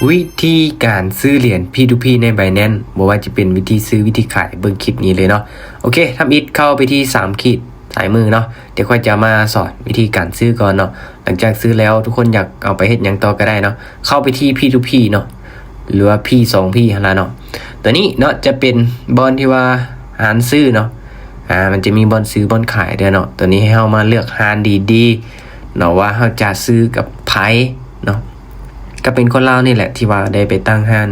ວິທີການຊື້ຫຼຽນ ພີທູພີ ໃນ Binance ບໍ່ວ່າຈະເປັນວິທີຊື້ ວິທີຂາຍ ເບິ່ງຄລິບນີ້ເລີຍເນາະ. ໂອເຄ ທຳອິດເຂົ້າໄປທີ່ສາມຂີດຊ້າຍມືເນາະ, ດຽວຂ້ອຍຈະມາສອນວິທີການຊື້ກ່ອນເນາະ. ຫຼັງຈາກຊື້ແລ້ວ ທຸກຄົນຢາກເອົາໄປເຮັດຫຍັງຕໍ່ກໍໄດ້ເນາະ, ເຂົ້າໄປທີ່ ພີທູພີ ເນາະ ຫຼືວ່າ ພີສອງພີ ຫັ້ນລະເນາະ. ຕົວນີ້ເນາະ ຈະເປັນບ່ອນທີ່ວ່າຮ້ານຊື້ເນາະ, ອາ ມັນຈະມີບ່ອນຊື້ບ່ອນຂາຍເດີເນາະ. ຕົວນີ້ໃຫ້ເຮົາມາເລືອກຮ້ານດີໆເນາະ ວ່າເຮົາຈະຊື້ກັບໃຜເນາະ. ກໍເປັນຄົນລາວນີ້ແຫຼະທີ່ວ່າໄດ້ໄປຕັ້ງຮ້ານ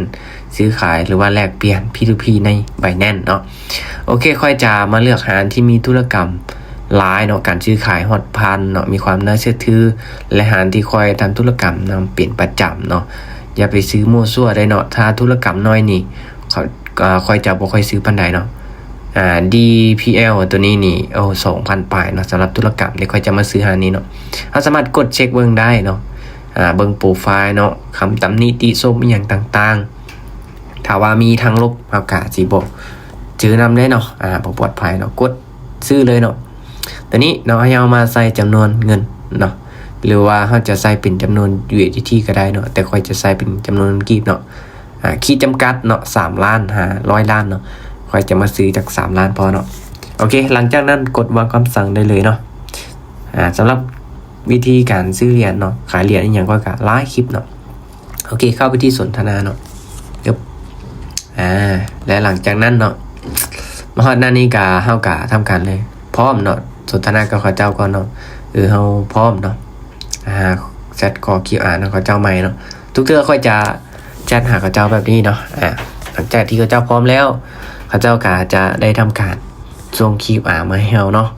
ຊື້ຂາຍ ຫຼືວ່າແລກປ່ຽນ ພີທູພີ ໃນ Binance ເນາະ. ໂອເຄ ຂ້ອຍຈະມາເລືອກຮ້ານທີ່ມີທຸລະກຳຫຼາຍເນາະ, ການຊື້ຂາຍຮອດພັນເນາະ, ມີຄວາມໜ້າເຊື່ອຖື ແລະ ຮ້ານທີ່ຂ້ອຍທຳທຸລະກຳນຳເປັນປະຈຳເນາະ. ຢ່າໄປຊື້ມົ້ວຊົ່ວໄດ້ເນາະ, ຖ້າທຸລະກຳນ້ອຍນີ້ ຂ້ອຍ ອາ ຂ້ອຍຈະບໍ່ຄ່ອຍຊື້ປານໃດເນາະ. ອາ ດີພີແອລ ຕົວນີ້ນີ້ ໂອ້ ສອງພັນປາຍເນາະ, ສຳລັບທຸລະກຳນີ້ ຂ້ອຍຈະມາຊື້ຮ້ານນີ້ເນາະ. ເຮົາສາມາດກົດເຊັກເບິ່ງໄດ້ເນາະ, ອາ ເບິ່ງໂປຣໄຟລ໌ເນາະ, ຄຳຕຳໜິຕິຊົມອີ່ຫຍັງຕ່າງໆ. ຖ້າວ່າມີທາງລົບ ເຮົາກະຊິບໍ່ຈື່ນຳເດ້ເນາະ, ອາ ບໍ່ປອດໄພເນາະ. ກົດຊື້ເລີຍເນາະ. ຕົວນີ້ເນາະ ໃຫ້ເຮົາມາໃສ່ຈຳນວນເງິນເນາະ ຫຼືວ່າເຮົາຈະໃສ່ເປັນຈຳນວນ ຢູເອສດີທີ ກໍໄດ້ເນາະ, ແຕ່ຂ້ອຍຈະໃສ່ເປັນຈຳນວນເງິນກີບເນາະ. ອາ ຂີດຈຳກັດເນາະ ສາມລ້ານຫາຮ້ອຍລ້ານເນາະ, ຂ້ອຍຈະມາຊື້ຈັກສາມລ້ານພໍເນາະ. ໂອເຄ ຫຼັງຈາກນັ້ນກົດວາງຄຳສັ່ງໄດ້ເລີຍເນາະ. ອາ ສຳລັບວິທີການຊື້ຫຼຽນເນາະ, ຂາຍຫຼຽນອີ່ຫຍັງ ຂ້ອຍກະຫຼາຍຄລິບເນາະ. ໂອເຄ ເຂົ້າໄປທີ່ສົນທະນາເນາະ. ອາ ແລະ ຫຼັງຈາກນັ້ນເນາະ ມາຮອດໜ້ານີ້ກະ ເຮົາກະທຳການເລີຍ ພ້ອມເນາະ, ສົນທະນາກັບເຂົາເຈົ້າກ່ອນເນາະ. ເອີ ເຮົາພ້ອມເນາະ. ອາ ແຊັດຂໍຄິວອານຳເຂົາເຈົ້າໃໝ່ເນາະ. ທຸກເທື່ອຂ້ອຍຈະແຊັດຫາເຂົາເຈົ້າແບບນີ້ເນາະ. ອາ ຫຼັງຈາກທີ່ເຂົາເຈົ້າພ້ອມແລ້ວ ເຂົາເຈົ້າກະຈະໄດ້ທຳການສົ່ງຄິວອາມາໃຫ້ເຮົາເນາະ.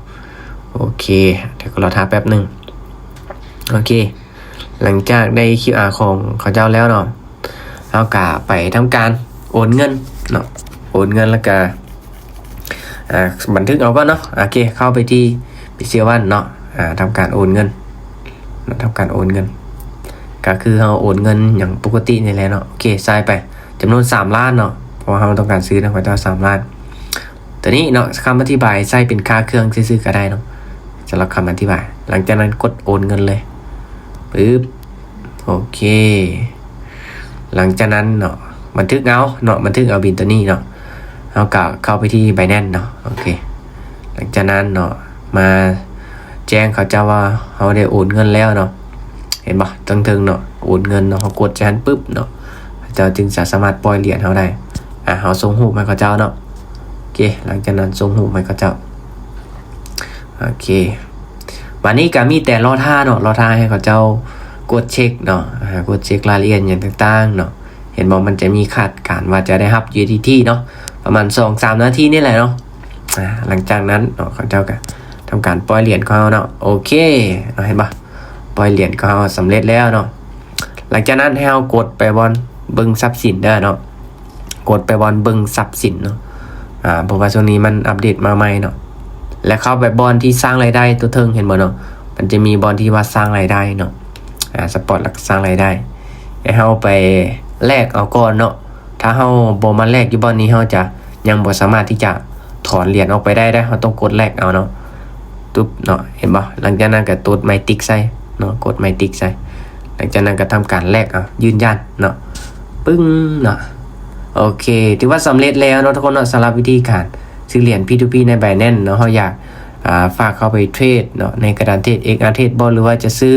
ໂອເຄ ດຽວກໍລໍຖ້າແປັບໜຶ່ງ. ໂອເຄ ຫຼັງຈາກໄດ້ຄິວອາຂອງເຂົາເຈົ້າແລ້ວເນາະ ເຮົາກະໄປທຳການໂອນເງິນເນາະ, ໂອນເງິນແລ້ວກະ ອາ ບັນທຶກເອົາກ່ອນເນາະ. ໂອເຄ ເຂົ້າໄປທີ່ Bitrewards ເນາະ, ອາ ທຳການໂອນເງິນເນາະ, ທຳການໂອນເງິນ ກະຄືເຮົາໂອນເງິນຫຍັງປົກກະຕິນີ້ແຫຼະເນາະ. ໂອເຄ ໃສ່ໄປຈຳນວນສາມລ້ານເນາະ, ເພາະວ່າເຮົາຕ້ອງການຊື້ນຳເຂົາເຈົ້າສາມລ້ານ. ຕົວນີ້ເນາະ ຄຳອະທິບາຍໃສ່ເປັນຄ່າເຄື່ອງຊື່ໆກໍໄດ້ເນາະ ສຳລັບຄຳອະທິບາຍ. ຫຼັງຈາກນັ້ນກົດໂອນເງິນເລີຍ ປຶບ. ໂອເຄ ຫຼັງຈາກນັ້ນເນາະ ບັນທຶກເອົາເນາະ, ບັນທຶກເອົາບິນຕົວນີ້ເນາະ. ເຮົາກໍເຂົ້າໄປທີ່ Binance ເນາະ. ໂອເຄ ຫຼັງຈາກນັ້ນເນາະ ມາແຈ້ງເຂົາເຈົ້າວ່າເຮົາໄດ້ໂອນເງິນແລ້ວເນາະ. ເຫັນບໍ່ ເທິງໆເນາະ ໂອນເງິນເນາະ, ເຮົາກົດໃສ່ຫັ້ນປຶບເນາະ ເຂົາເຈົ້າຈຶ່ງຈະສາມາດປ່ອຍຫຼຽນເຮົາໄດ້. ອາ ເຮົາສົ່ງຮູບໃຫ້ເຂົາເຈົ້າເນາະ. ໂອເຄ ຫຼັງຈາກນັ້ນສົ່ງຮູບໃຫ້ເຂົາເຈົ້າ. ໂອເຄ ບາດນີ້ກໍມີແຕ່ລໍຖ້າເນາະ, ລໍຖ້າໃຫ້ເຂົາເຈົ້າກົດເຊັກເນາະ, ອາ ກົດເຊັກລາຍລະອຽດຫຍັງຕ່າງໆເນາະ. ເຫັນບໍ່ ມັນຈະມີຄາດການວ່າຈະໄດ້ຮັບ ຢູເອສດີທີ ເນາະ, ປະມານສອງສາມນາທີນີ້ແຫຼະເນາະ. ອາ ຫຼັງຈາກນັ້ນເນາະ ເຂົາເຈົ້າກໍທຳການປ່ອຍຫຼຽນຂອງເຮົາເນາະ. ໂອເຄ ເນາະ ເຫັນບໍ່ ປ່ອຍຫຼຽນຂອງເຮົາສຳເລັດແລ້ວເນາະ. ຫຼັງຈາກນັ້ນໃຫ້ເຮົາກົດໄປບ່ອນເບິ່ງຊັບສິນເດີເນາະ, ກົດໄປບ່ອນເບິ່ງຊັບສິນເນາະ. ອາ ເພາະວ່າຊ່ວງນີ້ມັນອັບເດດມາໃໝ່ເນາະ. ແລ້ວເຂົ້າໄປບ່ອນທີ່ສ້າງລາຍໄດ້ຕົວເທິງ ເຫັນບໍ່ເນາະ, ມັນຈະມີບ່ອນທີ່ວ່າສ້າງລາຍໄດ້ເນາະ. ອາ ສະປອດ ແລ້ວກໍສ້າງລາຍໄດ້ ໃຫ້ເຮົາໄປແລກເອົາກ່ອນເນາະ. ຖ້າເຮົາບໍ່ມາແລກຢູ່ບ່ອນນີ້ ເຮົາຈະຍັງບໍ່ສາມາດທີ່ຈະຖອນຫຼຽນອອກໄປໄດ້ເດ້, ເຮົາຕ້ອງກົດແລກເອົາເນາະ. ຕຶບເນາະ ເຫັນບໍ່? ຫຼັງຈາກນັ້ນກໍຕົດໄມຕິກໃສ່ເນາະ, ກົດໄມຕິກໃສ່. ຫຼັງຈາກນັ້ນກໍທຳການແລກເອົາ, ຢືນຢັນເນາະ, ປຶ້ງເນາະ. ໂອເຄ ຖືວ່າສຳເລັດແລ້ວເນາະທຸກຄົນເນາະ, ສຳລັບວິທີການຊື້ຫຼຽນ ພີທູພີ ໃນ Binance ເນາະ. ເຮົາຢາກ ອ່າ ຝາກເຂົ້າໄປເທຣດເນາະ ໃນກະດານເທຣດ ເອັກອາເທຣດ ບໍ່ ຫຼືວ່າຈະຊື້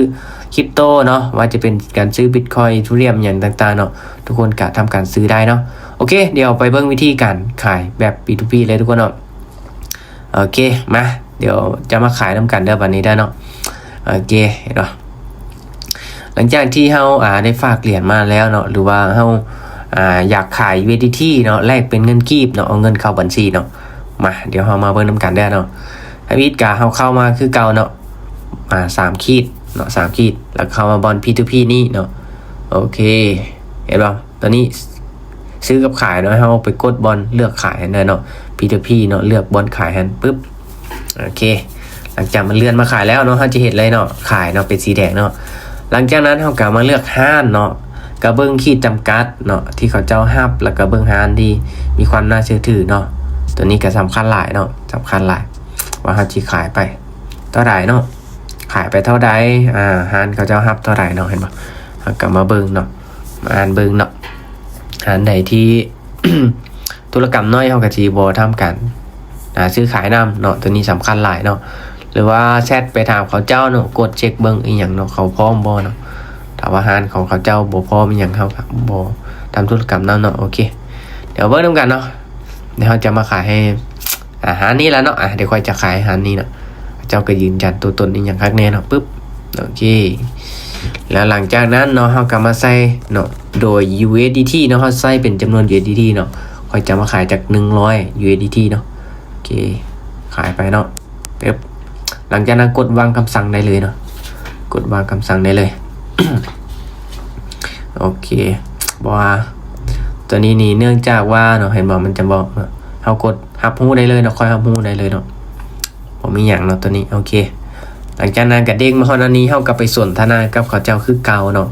ຄຣິບໂຕເນາະ, ວ່າຈະເປັນການຊື້ Bitcoin Ethereum ຫຍັງຕ່າງໆເນາະ, ທຸກຄົນກະທຳການຊື້ໄດ້ເນາະ. ໂອເຄ ດຽວໄປເບິ່ງວິທີການຂາຍແບບ ພີທູພີ ເລີຍທຸກຄົນເນາະ. ໂອເຄ ມາ ດຽວຈະມາຂາຍນຳກັນເດີ ບາດນີ້ເດີເນາະ. ໂອເຄ ເນາະ. ຫຼັງຈາກທີ່ເຮົາ ອ່າ ໄດ້ຝາກຫຼຽນມາແລ້ວເນາະ ຫຼືວ່າເຮົາ ອ່າ ຢາກຂາຍ ຢູເອສດີທີ ເນາະ ແລກເປັນເງິນກີບເນາະ, ເອົາເງິນເຂົ້າບັນຊີເນາະ. ມາ ດຽວເຮົາມາເບິ່ງນຳກັນເດີເນາະ. ທຳອິດກະເຮົາເຂົ້າມາຄືເກົ່າເນາະ, ອ່າ ສາມຂີດເນາະ, ສາມຂີດ ແລ້ວເຂົ້າມາບ່ອນ ພີທູພີ ນີ້ເນາະ. ໂອເຄ ເຫັນບໍ່? ຕອນນີ້ຊື້ກັບຂາຍເນາະ, ເຮົາໄປກົດບ່ອນເລືອກຂາຍຫັ້ນເນາະ, ພີທູພີ ເນາະ, ເລືອກບ່ອນຂາຍຫັ້ນປຶບ. ໂອເຄ ຫຼັງຈາກມັນເລື່ອນມາຂາຍແລ້ວເນາະ, ເຮົາຈະເຫັນເລີຍເນາະ, ຂາຍເນາະ, ເປັນສີແດງເນາະ. ຫຼັງຈາກນັ້ນເຮົາກໍມາເລືອກຮ້ານເນາະ, ກໍເບິ່ງຂີດຈຳກັດເນາະ ທີ່ເຂົາເຈົ້າຮັບ, ແລ້ວກໍເບິ່ງຮ້ານທີ່ມີຄວາມໜ້າເຊື່ອຖືເນາະ. ຕົວນີ້ກໍສຳຄັນຫຼາຍເນາະ, ສຳຄັນຫຼາຍ ວ່າເຮົາຊິຂາຍໄປເທົ່າໃດເນາະ, ຂາຍໄປເທົ່າໃດ, ອ່າ ຮ້ານເຂົາເຈົ້າຮັບເທົ່າໃດເນາະ, ເຫັນບໍ່? ເຮົາກໍມາເບິ່ງເນາະ. ມາອ່ານເບິ່ງເນາະ ອັນໃດທີ່ທຸລະກຳນ້ອຍ ເຮົາກໍຊິບໍ່ທຳການ ອ່າ ຊື້ຂາຍນຳເນາະ ໂຕນີ້ສຳຄັນຫຼາຍເນາະ ຫຼືວ່າແຊັດໄປຖາມເຂົາເຈົ້າເນາະ ກົດເຊັກເບິ່ງອີ່ຫຍັງເນາະ ເຂົາພ້ອມບໍ່ເນາະ ຖ້າວ່າຮ້ານຂອງເຂົາເຈົ້າບໍ່ພ້ອມອີ່ຫຍັງ ເຮົາກໍບໍ່ທຳທຸລະກຳນຳເນາະ. ໂອເຄ ດຽວເບິ່ງນຳກັນເນາະ ດຽວເຮົາຈະມາຂາຍໃຫ້ ອ່າ ຮ້ານນີ້ລະເນາະ ອ່າ ດຽວຂ້ອຍຈະຂາຍຮ້ານນີ້ເນາະ ເຂົາເຈົ້າກໍຢືນຢັນຕົວຕົນອີ່ຫຍັງຄັກແນ່ເນາະ ປຶບ ໂອເຄ ແລ້ວຫຼັງຈາກນັ້ນເນາະ ເຮົາກໍມາໃສ່ເນາະ ໂດຍ USDT ເນາະ ເຮົາໃສ່ເປັນຈຳນວນ USDT ເນາະ ຂ້ອຍຈະມາຂາຍຈາກໜຶ່ງຮ້ອຍ USDT ເນາະ ໂອເຄ ຂາຍໄປເນາະ ປຶບ ຫຼັງຈາກນັ້ນກົດວາງຄຳສັ່ງໄດ້ເລີຍເນາະ ກົດວາງຄຳສັ່ງໄດ້ເລີຍ ໂອເຄ ເພາະວ່າຕົວນີ້ນີ້ ເນື່ອງຈາກວ່າເນາະ ເຫັນບໍ່ ມັນຈະບອກເນາະ ເຮົາກົດຮັບຮູ້ໄດ້ເລີຍເນາະ ຂ້ອຍຮັບຮູ້ໄດ້ເລີຍເນາະ ບໍ່ມີຫຍັງເນາະຕົວນີ້ ໂອເຄ ຫຼັງຈາກນັ້ນກໍເດ້ງມາຮອດອັນນີ້ ເຮົາກໍໄປສົນທະນາກັບເຂົາເຈົ້າຄືເກົ່າເນາະ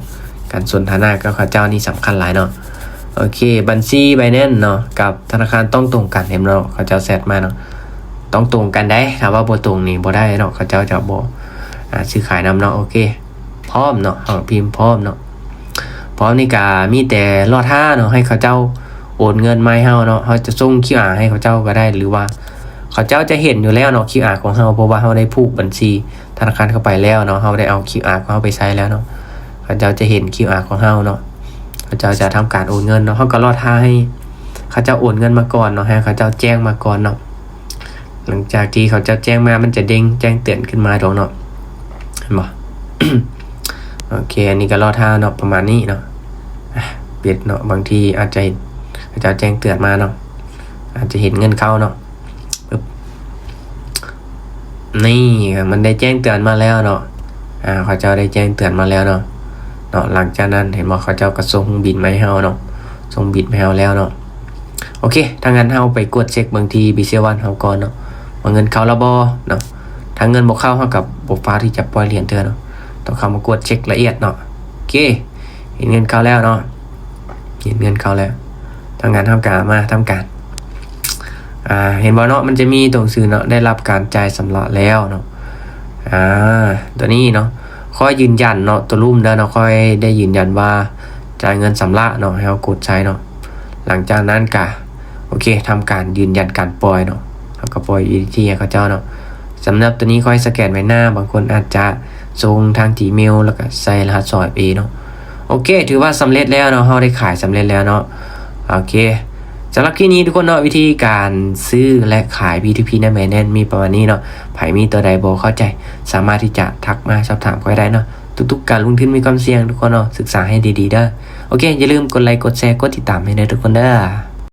ການສົນທະນາກັບເຂົາເຈົ້ານີ້ສຳຄັນຫຼາຍເນາະ ໂອເຄ ບັນຊີ Binance ເນາະ ກັບທະນາຄານຕ້ອງຕົງກັນ ເຫັນເນາະ ເຂົາເຈົ້າແຊັດມາເນາະ ຕ້ອງຕົງກັນໄດ໋ ຖ້າວ່າບໍ່ຕົງນີ້ບໍ່ໄດ້ເນາະ ເຂົາເຈົ້າຈະບໍ່ ອ່າ ຊື້ຂາຍນຳເນາະ ໂອເຄ ພ້ອມເນາະ ເຮົາພິມພ້ອມເນາະ ພ້ອມນີ້ກະມີແຕ່ລໍຖ້າເນາະ ໃຫ້ເຂົາເຈົ້າໂອນເງິນມາໃຫ້ເຮົາເນາະ ເຮົາຈະສົ່ງ QR ໃຫ້ເຂົາເຈົ້າກໍໄດ້ ຫຼືວ່າເຂົາເຈົ້າຈະເຫັນຢູ່ແລ້ວເນາະ QR ຂອງເຮົາ ເພາະວ່າເຮົາໄດ້ຜູກບັນຊີທະນາຄານເຂົ້າໄປແລ້ວເນາະ ເຮົາໄດ້ເອົາ QR ຂອງເຮົາໄປໃສ່ແລ້ວເນາະ ເຂົາເຈົ້າຈະເຫັນ QR ຂອງເຮົາເນາະ ເຂົາເຈົ້າຈະທຳການໂອນເງິນເນາະ ເຮົາກໍລໍຖ້າໃຫ້ເຂົາເຈົ້າໂອນເງິນມາກ່ອນເນາະ ໃຫ້ເຂົາເຈົ້າແຈ້ງມາກ່ອນເນາະ ຫຼັງຈາກທີ່ເຂົາເຈົ້າແຈ້ງມາ ມັນຈະເດ້ງແຈ້ງເຕືອນຂຶ້ນມາດອກເນາະ ເຫັນບໍ່? ໂອເຄ ອັນນີ້ກໍລໍຖ້າເນາະ ປະມານນີ້ເນາະ ອ່ະ ປິດເນາະ ບາງທີອາດຈະເຫັນເຂົາເຈົ້າແຈ້ງເຕືອນມາເນາະ ອາດຈະເຫັນເງິນເຂົ້າເນາະ ປຶບ ນີ້ ມັນໄດ້ແຈ້ງເຕືອນມາແລ້ວເນາະ ອ່າ ເຂົາເຈົ້າໄດ້ແຈ້ງເຕືອນມາແລ້ວເນາະ ເນາະ ຫຼັງຈາກນັ້ນເຫັນບໍ່ ເຂົາເຈົ້າກໍສົ່ງບິນມາໃຫ້ເຮົາເນາະ ສົ່ງບິນມາໃຫ້ເຮົາແລ້ວເນາະ ໂອເຄ ຖ້າຊັ້ນເຮົາໄປກວດເຊັກເບິ່ງທີ່ BitShares One ເຮົາກ່ອນເນາະ ວ່າເງິນເຂົ້າແລ້ວບໍ່ເນາະ ຖ້າເງິນບໍ່ເຂົ້າ ເຮົາກໍບໍ່ຟ້າວທີ່ຈະປ່ອຍຫຼຽນເທື່ອເນາະ ຕ້ອງເຂົ້າມາກວດເຊັກລະອຽດເນາະ ໂອເຄ ເຫັນເງິນເຂົ້າແລ້ວເນາະ ເຫັນເງິນເຂົ້າແລ້ວ ຖ້າຊັ້ນເຮົາກໍມາທຳການ ອ່າ ເຫັນບໍ່ເນາະ ມັນຈະມີຕົວໜັງສືເນາະ ໄດ້ຮັບການຈ່າຍຊຳລະແລ້ວເນາະ ອ່າ ຕົວນີ້ເນາະ ຂ້ອຍຢືນຢັນເນາະ ຕົວລຸ່ມເດີເນາະ ຂ້ອຍໄດ້ຢືນຢັນວ່າຈ່າຍເງິນຊຳລະເນາະ ໃຫ້ເຮົາກົດໃສ່ເນາະ ຫຼັງຈາກນັ້ນກະ ໂອເຄ ທຳການຢືນຢັນການປ່ອຍເນາະ ເຮົາກໍປ່ອຍ USDT ໃຫ້ເຂົາເຈົ້າເນາະ ສຳລັບຕົວນີ້ຂ້ອຍສະແກນໃບໜ້າ ບາງຄົນອາດຈະສົ່ງທາງ Gmail ແລ້ວກໍໃສ່ລະຫັດສອງແອັບເອເນາະ ໂອເຄ ຖືວ່າສຳເລັດແລ້ວເນາະ ເຮົາໄດ້ຂາຍສຳເລັດແລ້ວເນາະ ໂອເຄ ສຳລັບຄລິບນີ້ທຸກຄົນເນາະ ວິທີການຊື້ ແລະ ຂາຍ P two P ໃນ Binance ມີປະມານນີ້ເນາະ ໃຜມີຕົວໃດບໍ່ເຂົ້າໃຈ ສາມາດທີ່ຈະທັກມາສອບຖາມຂ້ອຍໄດ້ເນາະ ທຸກໆການລົງທຶນມີຄວາມສ່ຽງທຸກຄົນເນາະ ສຶກສາໃຫ້ດີໆເດີ ໂອເຄ ຢ່າລືມກົດໄລ ກົດແຊ ກົດຕິດຕາມໃຫ້ເດີທຸກຄົນເດີ.